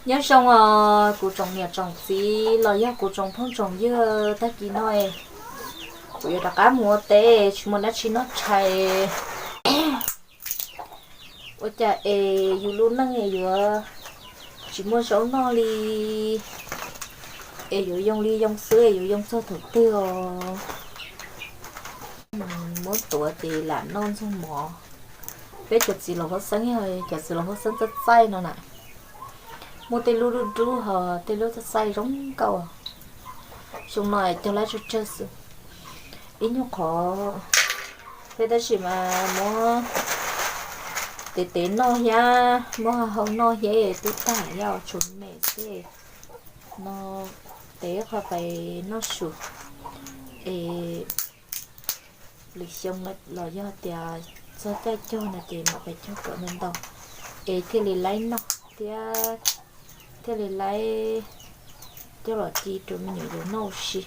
Nyob zoo os kuv tsoom niam tsoom txiv los yog kuv tsoom phooj tsoom ywg, tag kis no kuv yuav rov qab mus ua teb, tsis muaj dab tsi noj tshais. Ua cas es yus lub neej es yuav tsis muaj zaub noj li, es yuav yoo li yoo xwb, es yuav yoo txog thaum twg os? Muab tuav ces lam noj ntxuag mov. Peb cov txiv laus huab xeeb, cov txiv laus huab xeeb txaij txaij no na, muaj tej lub dub dub ho tej lub txaij txaij zoo nkauj. Xyoo no cog lab tsawg tsawg xwb, ib nyuag qhov thiab, tab sis mas muab tev tev noj thiab muab hau hau noj thiab twb tag thiab, tshuav me xwb no. Tev qho pais noj su es lwm xyoo los yog tias txog caij cog no ces mam pais cog kom ntau ntau es thiaj li laib noj thiab thiaj li laib coj los ci rau me nyuam yaus noj ua si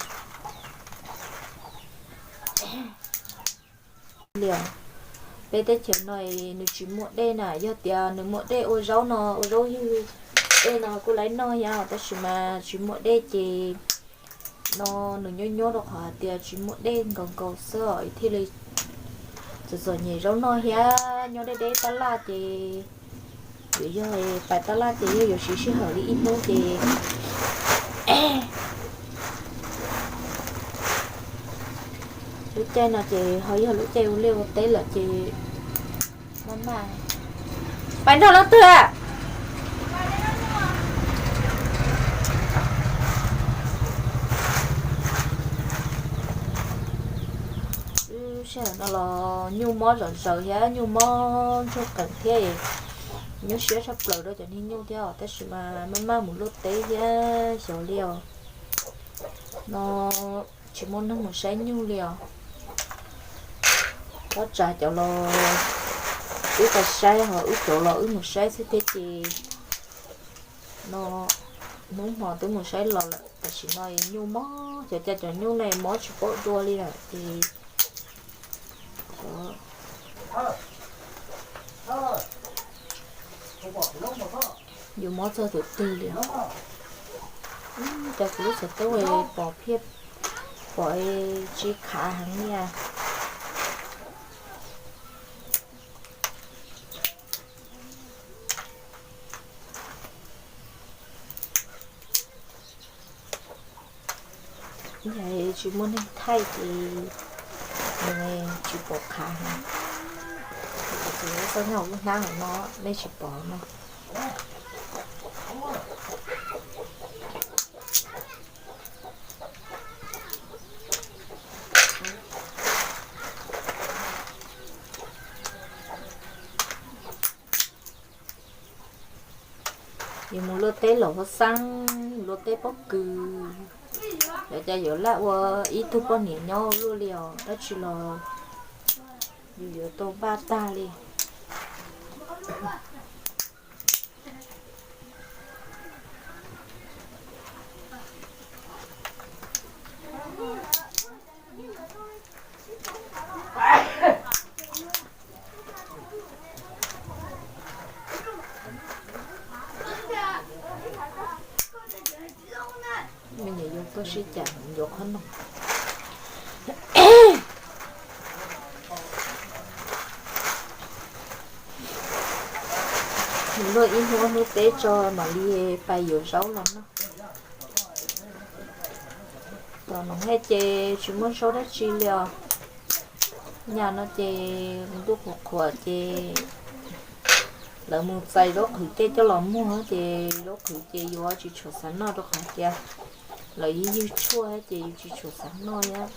li os. Peb teb chaws no nws tsis muaj dej na, yog tias nws muaj dej ua zaub no, ua zaub yug dej no kuj laib noj thiab, tab sis mas tsis muaj dej ces no nws nyob nyob rau qhov hais tias tsis muaj dej nkaus nkaus xwb os, thiaj li txom txom nyem zaub noj thiab. Nyob deb deb tab laj ces yuav yog pais tab laj ces yog yuav siv sij hawm li ib hnub ces lub caij no ces ho yog lub caij ua liaj ua teb lawm ces maj maj. Pais nrog leej twg? Sij hawm no los nyuj mob zom zaws thiab nyuj mob ntsuag qees thiab, nyuaj siab tshaj plaws rau cov niag nyuj thiab os, tab sis mas maj maj mus luaj teb thiab xyov li os. No tsis muaj neeg mus saib nyuj li os. Tab tsam cov los wb tau saib ho wb cov los wb mus saib xwb thiab ces no hnub hmo twb mus saib los lawm, tam sim no nyuj mob, cov cas cov nyuj ne mob tsis paub dua li lawm ces yus mob txog tus twg li. Cas kuv lub xov tooj pom phiaj, pom tsis khav heev li. Yog tsis muaj neeg thaij ces nws tsis pom khav heev. Tus xov tooj lub hnab hauv no nej tsis pom no. Yus mus luaj teb los huab xeeb, luaj teb pob kws, yog cas yuav laj ua ib tug poj niam nyob luaj li os, dab tsi los yus yuav tau npaj tag li. Me nyuam yaus tuaj sib cam yuav qhob noom. Luaj ib hnub hnub peb tso mam li pais yuav zaub los noj. Tom no haj ces tsis muaj zaub dab tsi li os. Nyaj no ces ntuj qhuav qhuav ces lawv mus txais zaub qhwv tej coj los muag ces zaub qhwv ces yuav tsis tshua xav noj rau qhov tias lawv ywg ywg tshuaj ces yus tsis tshua xav noj thiab.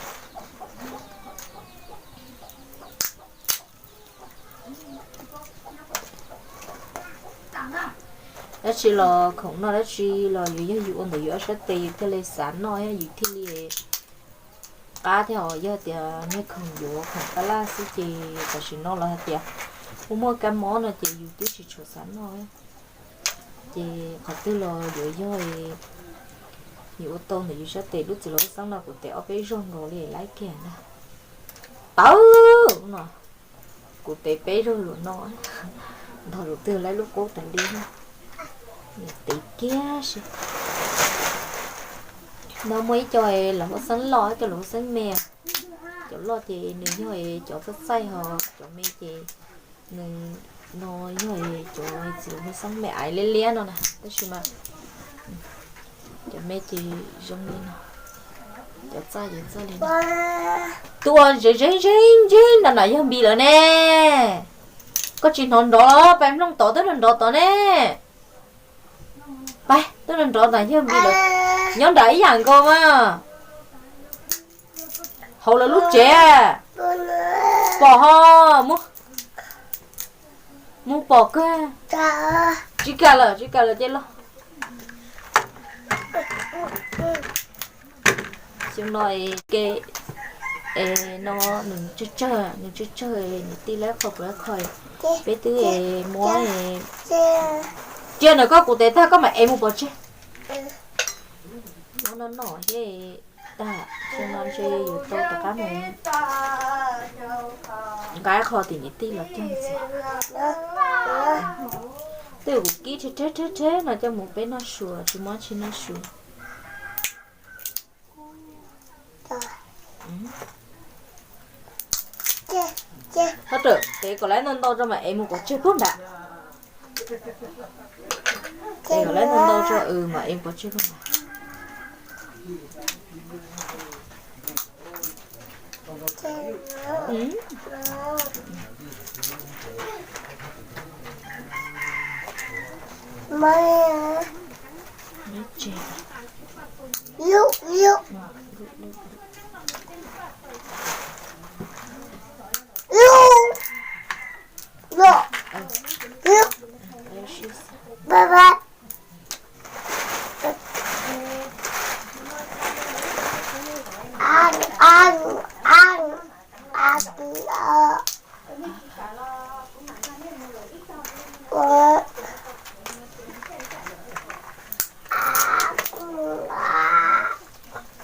Dab tsi los khoom noj dab tsi los yus yog yus ua ntawm yus ob sab tes yus thiaj li xav noj thiab yus thiaj li qab thiab os. Yog tias nej khoom yuav khoom tab laj xwb ces tam sim no los hais tias ua muaj kab mob no ces yus twb tsis tshua xav noj. Ces qhov twg los yuav yog yus ua tau ntawm yus sab tes. Lub txiv laus xeeb no kuv tes ob peb zaug nkaus li laib kiag ntag. Tawv no, kuv tes peb zaug lawm no, nrog tus twg laib lub qub tas li. Niam tiv kiag si. No muaj ib co los huab xeeb loj, ib co los huab xeeb me. Cov loj ces nws yog cov txaij txaij, ho cov me ces nws no yog cov txiv los huab xeeb me aiv liab liab no na, tab sis mas cov me ces zoo li no, cov txaij ces txaij li no. Tus uas zev zev zev zev no na yog Npis lawm ne. Koj tsis hnov nrov los peb mloog tod twb nrov tod ne. Pab, twb nrov nrov na yog Npis lawm. Nyob nram ib yam nkaus mas. Hauv lawv lub tsev. Pom ho, mus pom kawg. Tsis kam lawm, tsis kam lawm ces los. Xyoo no ke, no nws tsawg tsawg, nws tsawg tsawg, niam tij lawv qho kuv lawv qho, peb twb muab. Cia ntawm koj kuv tev tag koj mam ev mus pov tseg. Muab no noj thiab tag, xyoo no ntshe yuav tau rov qab mus nqa qho tim niam tij los cog ntxiv. Twb kuv kib rhe rhe rhe rhe no coj mus peb noj su, tsis muaj tsi noj su. Tab rawm, tev kom lawv ntau ntau tso mas ev mus pov tseg puag nrad. Tev kom lawv ntau ntau tso mas ev mus pov tseg puag nrad.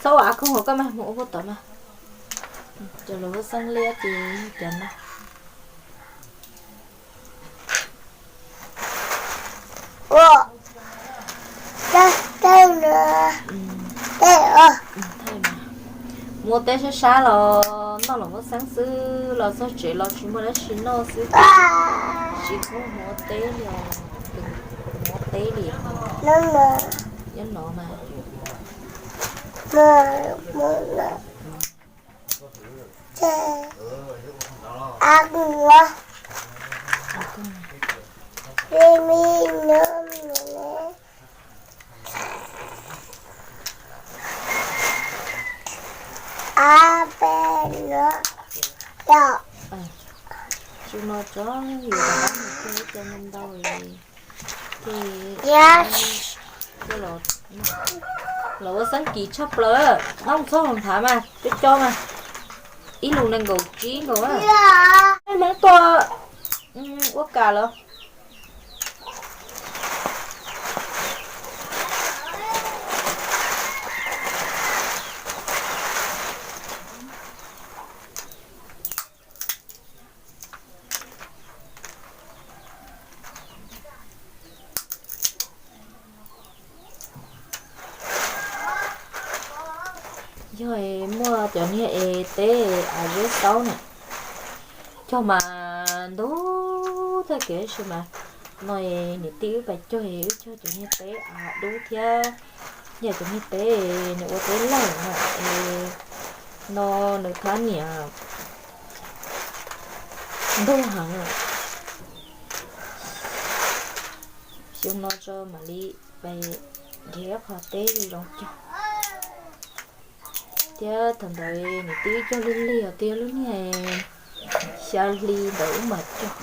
Txhob ua av koog hauv koj mas, mus ua puag tod mas. Cov lus huab xeeb liab ces cov no. Mus ua teb sab sab los noj los huab xeeb xwb, los txog tsev los tsis muaj dab tsi noj xwb. Tsis pub mus ua teb li, mus ua teb li. Nyob no mas. Tsis no tso, yus rov qab mus kiag ib co ntau ntau li. Los ua xeeb kis tshaj plaws, noj txhob hloov thav mas, cov cov mas, ib lus nees nkaum tsib nkaus. Hmoob tuaj ua kas los. Yog muaj cov niag es teb av zeb taub na, cog mas ntug tag kev tab sis mas no niam tij wb pais cog, wb cog cov niag teb av dub thiab, yog cov niag teb nws ua teb lawj no es no nws thab niam ntug heev. Xyoo no tso mam li pais nrhiav qhov teb zoo cog. Thiab thaum ntawd niam tij wb cog lig lig os, twb yog lub niag xya hli ntawd wb mam cog,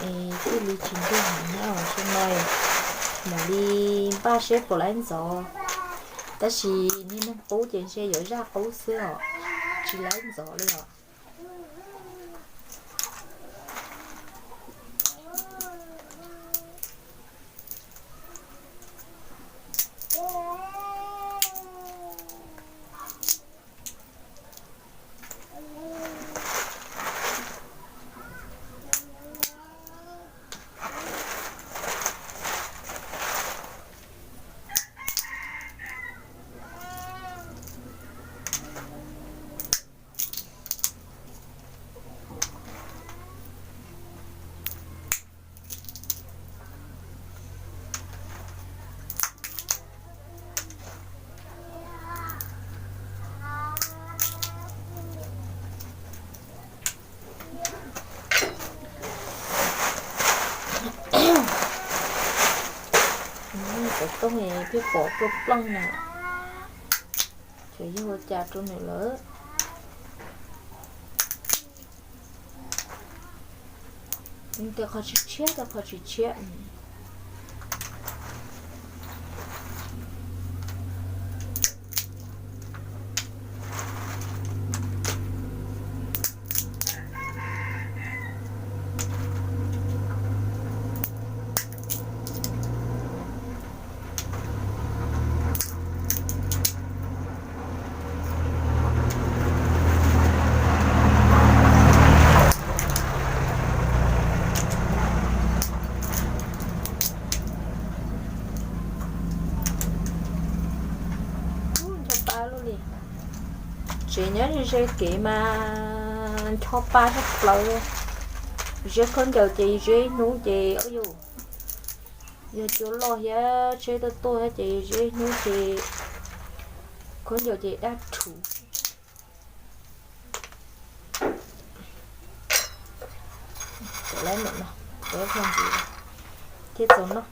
es thiaj li tsis ntug heev na. Xyoo no mam li npaj seb puas laib ntxov, tab sis niag neeg qub ces ntshe yuav zaj qub xwb os, tsis laib ntxov li os. Tooj thiab pom plooj plooj na, ces yog ua cas rau nws lawm. Tias qhov tsis tshiab, tias qhov tsis tshiab. Ncho pa lug li. Tsev nyob ze ze kev mas ncho pa sab plaws. Zeb khaub ncaws ces zeb ib hnub ces, yog cua loj thiab tsheb tuaj tuaj thiab ces zeb ib hnub ces khaub ncaws ces dab rhuv. Cov lab ntawm no, cov ntxiv thiab txaus noj.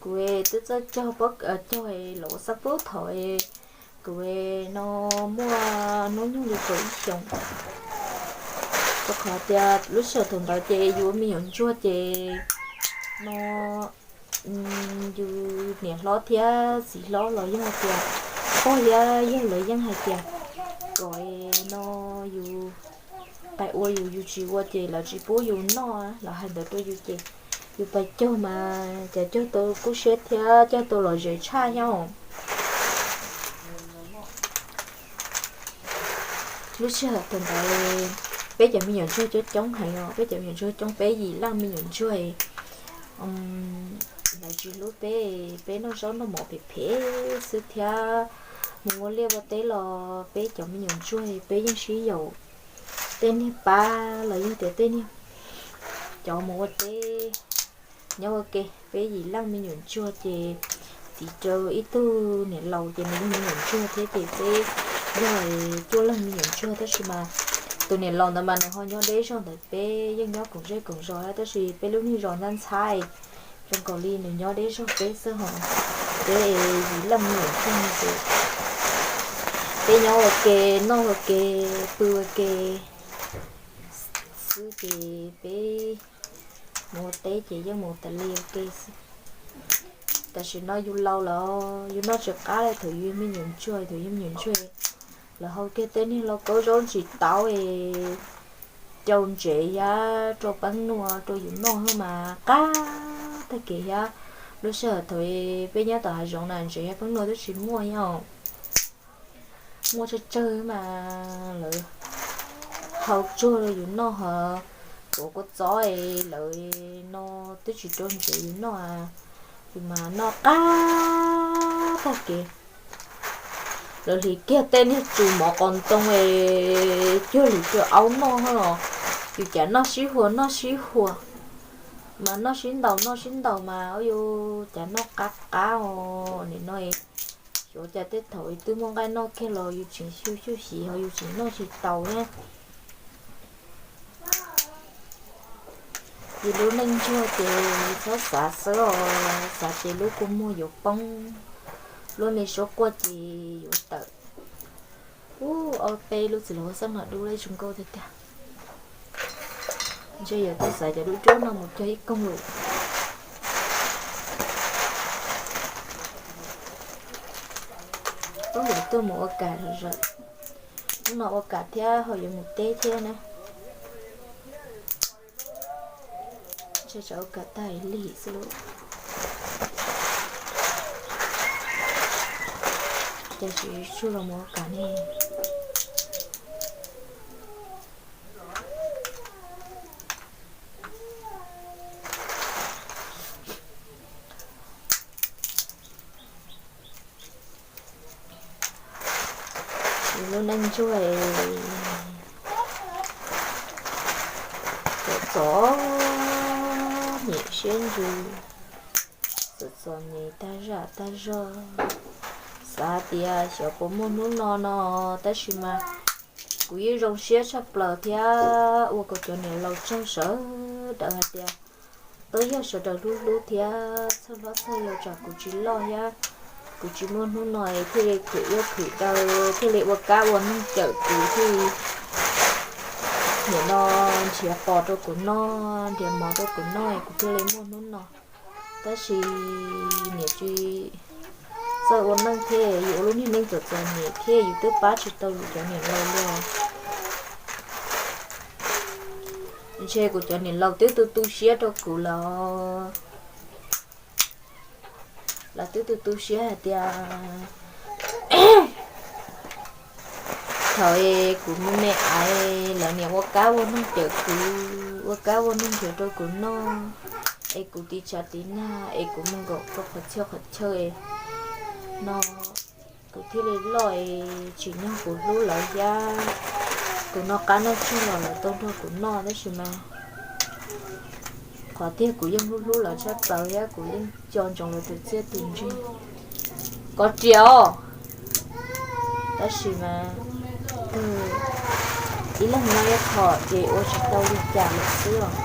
Kuv twb txawj cog, cog los ua xab pub thaum kuv no muaj hnub nyoog li kaum ib xyoos. Rau qhov tias lub sij hawm thaum ntawd ces yus ua me nyuam ntsuag ces no yus niam hlob thiab txiv hlob los yog hais tias pog thiab yawg lawv yeej hais tias kom no yus pais ua yus, yus tsis ua ces lawv tsis pub yus noj, lawv hais ntawd rau yus ces yus pais cog mas cas cog tau kub siab thiab cog tau lom zem tshaj thiab os. Lub sij hawm thaum ntawd peb cov me nyuam ntsuag coob coob heev os, peb cov me nyuam ntsuag coob, peb yim leej me nyuam ntsuag. Lawv tsis hlub peb, peb noj zaub noj mov phem phem xwb thiab mus ua liaj ua teb los peb cov me nyuam ntsuag peb yeej sib yaum. Tej niag pab los yog tias tej niag cov mus ua teb nyob ua ke, peb yim leej me nyuam ntsuag ces txiv rau ib tug niam laus ces nws yog me nyuam ntsuag thiab ces peb yog cuaj leeg me nyuam ntsuag tab sis mas tus niam laus ntawd mas nws ho nyob deb zog ntawm peb, yeej nyob koom zej koom zos tab sis peb lub niag zos ntxhab ntxhab, zoo nkaus li nws nyob deb zog peb xwb ho. Peb yim leej me nyuam ntsuag ces peb nyob ua ke, noj ua ke, pw ua ke xwb ces peb mus ua teb ces yeej mus tas li ua ke xwb. Tam sim no yus laus lawm, yus noj tsis qab li thaum yus me nyuam ntsuag, thaum yus me nyuam ntsuag lawv hau kiag tej niag lauj kaub zaub ntsis taub es cau ntsev thiab rau peeb nua rau yus noj mas qab tag kev thiab. Lub sij hawm thaum peb nyob tom hav zoov na ntsev thiab peeb nua twb tsis muaj thiab, muaj tsawg tsawg mas lawv hau tsuag rau yus noj ho, tuav kua txob es lawv no twb tsis rau ntsev yus noj, yus mas noj qab tag kev. Lawv hliv kiag tej niag tsum mov qos ntoo es cuag lwm tus aub noj ho los yus cas noj sib huas noj sib huas, mas noj sib ntaus noj sib ntaus mas ua yus cas noj qab qab os nim no. Xyov cas tej thaum twb muaj nqaij noj kiag los yus tseem xyuj xyuj xyiv ho yus tseem noj tsis taus na. Yus lub neej ntsuag ces txhob xav xwb os, xav ces lub kua muag yuav poob, lub me suab quaj ces yuav tawm. Ub, ob peb lub txiv hluas xeeb no dub lawm zoo nkauj tiag tiag. Ntshe yuav tau xaiv cov dub dub no mus cog ib koog lawm. Ub, yuav tuaj mus ua kam zom zaws. Hnub no ua kam thiab ho yuav mus teb thiab na. Ntshe tsam ua kam tag lig xwb lauj. Ces tsis tsuag los mus ua kam ne. Yus lub neej ntsuag txom txom nyem siab ntsws, txom txom nyem tag zam tag zog, Xav hais tias xyov puas muaj hnub no no, tab sis mas kuv yeej zoo siab tshaj plaws thiab ua kom cov niam laus tsaug sawv daws hais tias twb yog sawv daws hlub hlub thiab txhawj hlob txhawj yau tsam kuv tsis loj thiab kuv tsis muaj hnub no es thiaj li khwv iab khwv daw, thiaj li ua kab ua noog cawm kuv thiaj li nim no nrhiav pos rau kuv noj, nrhiav mov rau kuv noj es kuv thiaj li muaj hnub no. Tab sis niam tsis txawj ua neej thiab yus ua lub niag neej txom txom nyem thiab yus twb pab tsis tau yus cov niam laus li. Ntshe kuv cov niam laus twb tu tu siab rau kuv lawm. Lawv twb tu tu siab hais tias thaum kuv me me aiv lawv niam ua kab ua noog cawm kuv, ua kab ua noog nrhiav rau kuv noj, es kuv tiv tshav tiv nag es kuv mus nkaum rau qhov txhia qhov chaw no, kuv thiaj li loj es tsim nyog kuv hlub lawv thiab. Tus noj qab noj tsuag los lawv tau nrog kuv noj tab sis mas qhov tiag kuv yeej hlub hlub lawv tshaj plaws thiab kuv yeej co ntsoov lawv tus txiaj tus ntsig. Koj riam os, tab sis mas ib leeg noj ib qho ces ua tsis tau li cas lawm xwb os.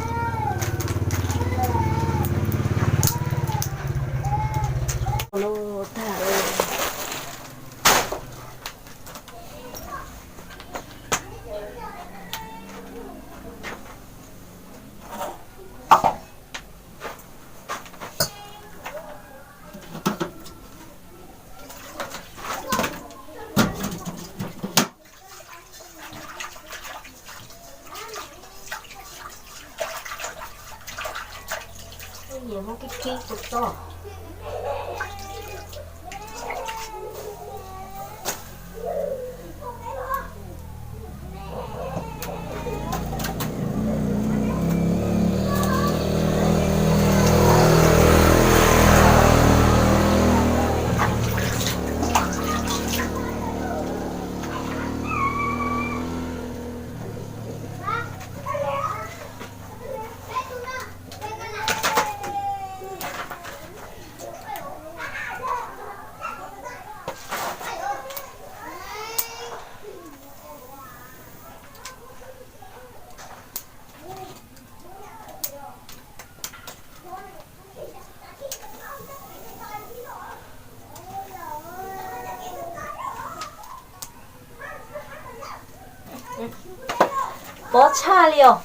Pob tshaj li os.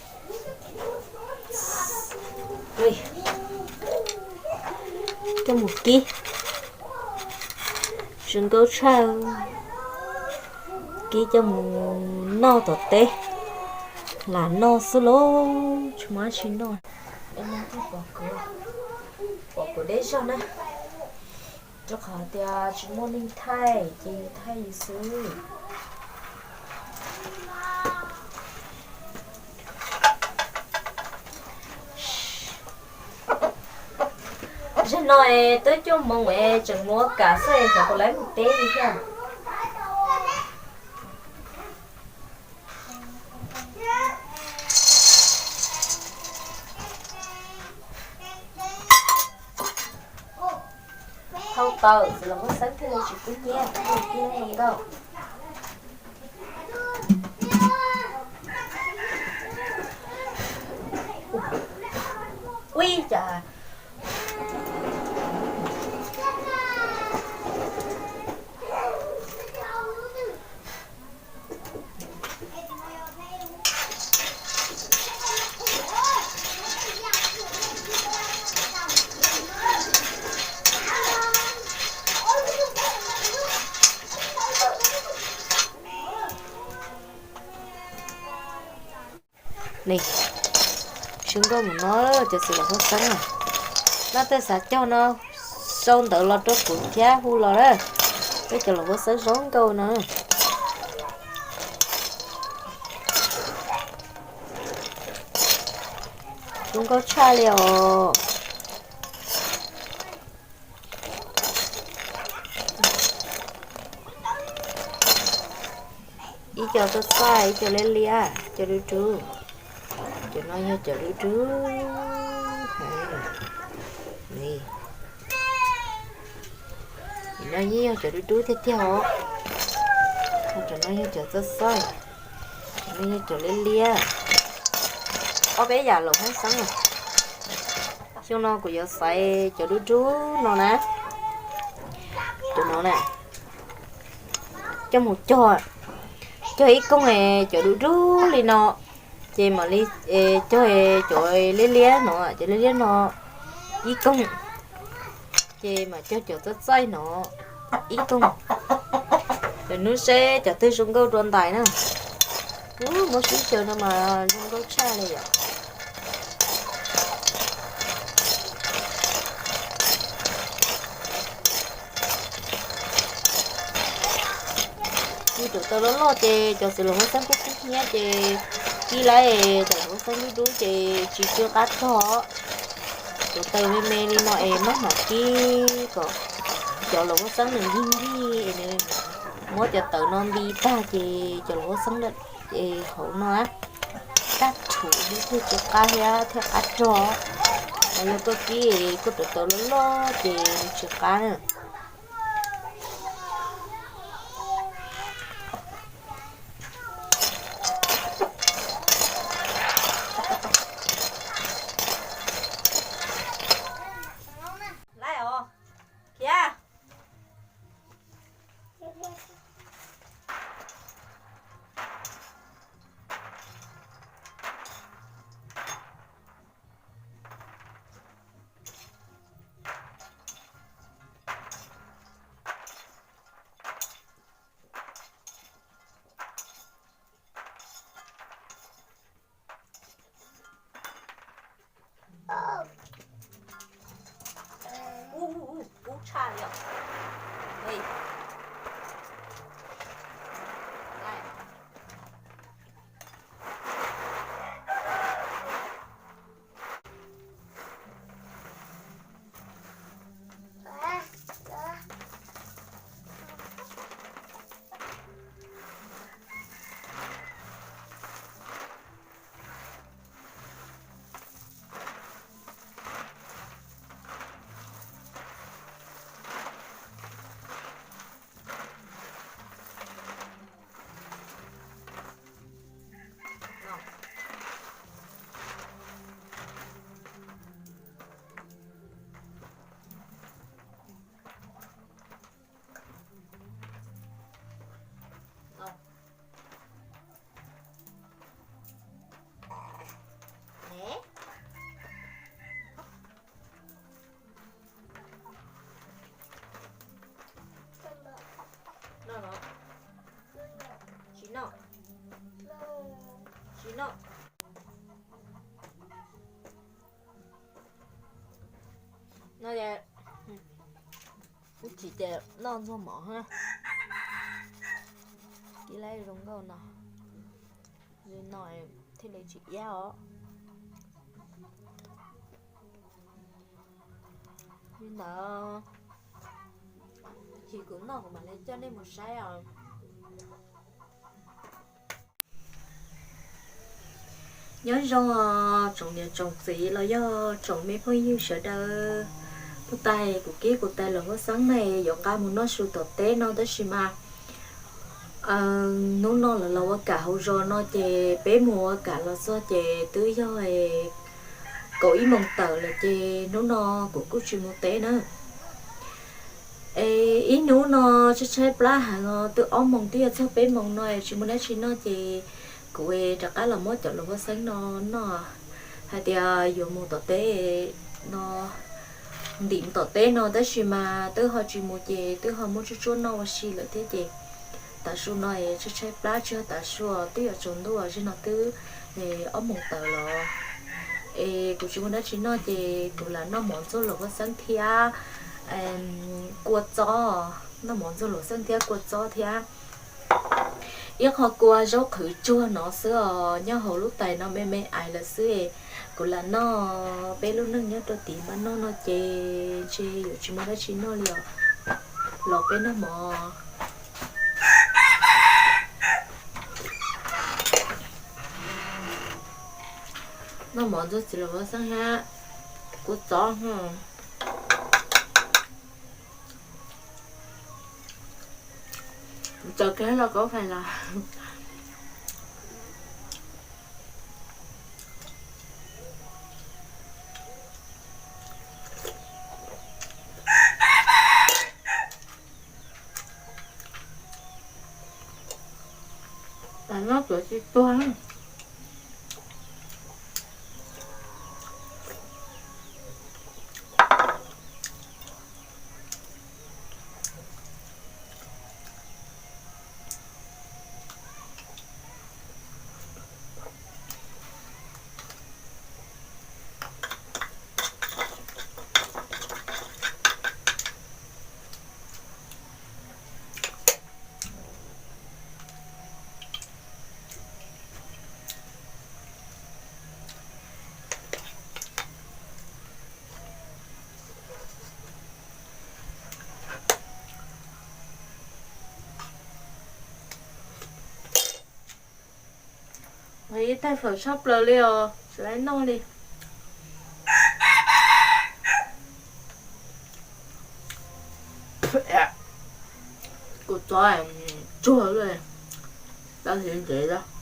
Coj mus kib, zoo nkauj tshaj. Kib coj mus noj tom teb, lam noj xwb lauj, tsis muaj dab tsi noj. Pom kuv deb zog na, rau qhov tias tsis muaj neeg thaij ces yus thaij yus xwb. Zaum no es twb cuaj moos es tseem mus ua kam xwb es xyov puas laib mus teb li thiab. Thauj taws, txiv los muab xeeb thiaj li tsis kub hnyiab, kub hnyiab zoo nkauj. Ui cas. Ni, zoo nkauj mus no, cov txiv los huab xeeb na. Noj tej xav cog no, sau ntawv los rau kuv thiab hu los na. Peb cov los huab xeeb zoo nkauj no. Zoo nkauj tshaj li os. Ib co txaj txaj, ib co liab liab, ib co dub dub. Cov no yog cov dub dub. No yeej yog cov dub dub tiag tiag os. Cov no yog cov txaij txaij, cov no yog cov liab liab. Ob peb yam los hmoob xeeb. Xyoo no kuv yuav xaiv cov dub dub no na, cov no na, coj mus cog, cog ib koog cov dub dub li no, ces mam li cog cov liab liab no, cov liab liab no ib koog, ces mam cog cov txaij txaij no ib koog. Lwm hnub seb cov twg zoo nkauj dua ntais na. Ub, muab sib xyaw no mas zoo nkauj tshaj li yom. Yus rauv taws loj loj ces cov txiv laum huab xeeb kub kub hnyiab ces kib lawm, cov laum huab xeeb dub dub ces tsis tsw qab rog. Rauv taws me me li no es maj mam kib kom cov laum huab xeeb nws nkig nkig es nws muab cov taws no nti tag ces cov laum huab xeeb hauv no tag rhuv thiaj tsw qab thiab thiaj qab rog. Los yog koj kib koj rauv taws loj loj ces nws tsis qab na. Kub tshaj li os. Tsis noj. Tsis noj. No, ib chim ces noj ntxuag mov. Kib lab zoo nkauj no, li no thiaj li tsis iab os. Li ntawd, ib chim kuv noj kuv mam li coj nej mus saib os. Nyob zoo tsoom niam tsoom txiv los yog tsoom me phooj ywg sawv daws. Puag ta kuv kib kuv tais laus huab xeeb ne yuav nqa mus noj su tom teb no tab sis mas hnub no lawv los ua kam hauv zos no ces peb mus ua kam los txog ces twb yog kaum ib moos tawm lawm ces hnub no kuv kuj tsis mus teb na. Es ib hnub no tshaib tshaib plab heev os, twb ob moos twb yuav txog peb moos no tsis muaj dab tsi noj ces kuv rov qab los muab cov laus huab xeeb no noj. Hais tias yuav mus tom teb no, ntim mus tom teb no tab sis mas twb ho tsis mus ces twb ho muab tsuab tsuab noj ua si lawm thiab ces tav su no tshaib tshaib plab tsis yog tav su, twb yuav tsaus ntuj, zaum no twb ob moos tawm los. Es kuv tsis muaj dab tsi noj ces kuv lam noj mov ntxuag laus huab xeeb thiab kua txob, noj mov ntxuag laus huab xeeb thiab kua txob thiab ib qho kua zaub qhwv tsuag no xwb os, nyob hauv lub tais no me me ais lawm xwb. Kuv lam noj peb lub neej nyob rau tim npab noj no ces ntshe yuav tsis muaj dab tsi noj li os. Los peb noj mov, noj mov ntxuag txiv laus huab xeeb thiab kua txob. Txaus kawg los koj fais los. Noj tuav tsis tuag. Ua ib tais fawm tshaj plaws li os, tsis laib noj li. Kuv txob tsuag li, tau hliv ntsev lawm.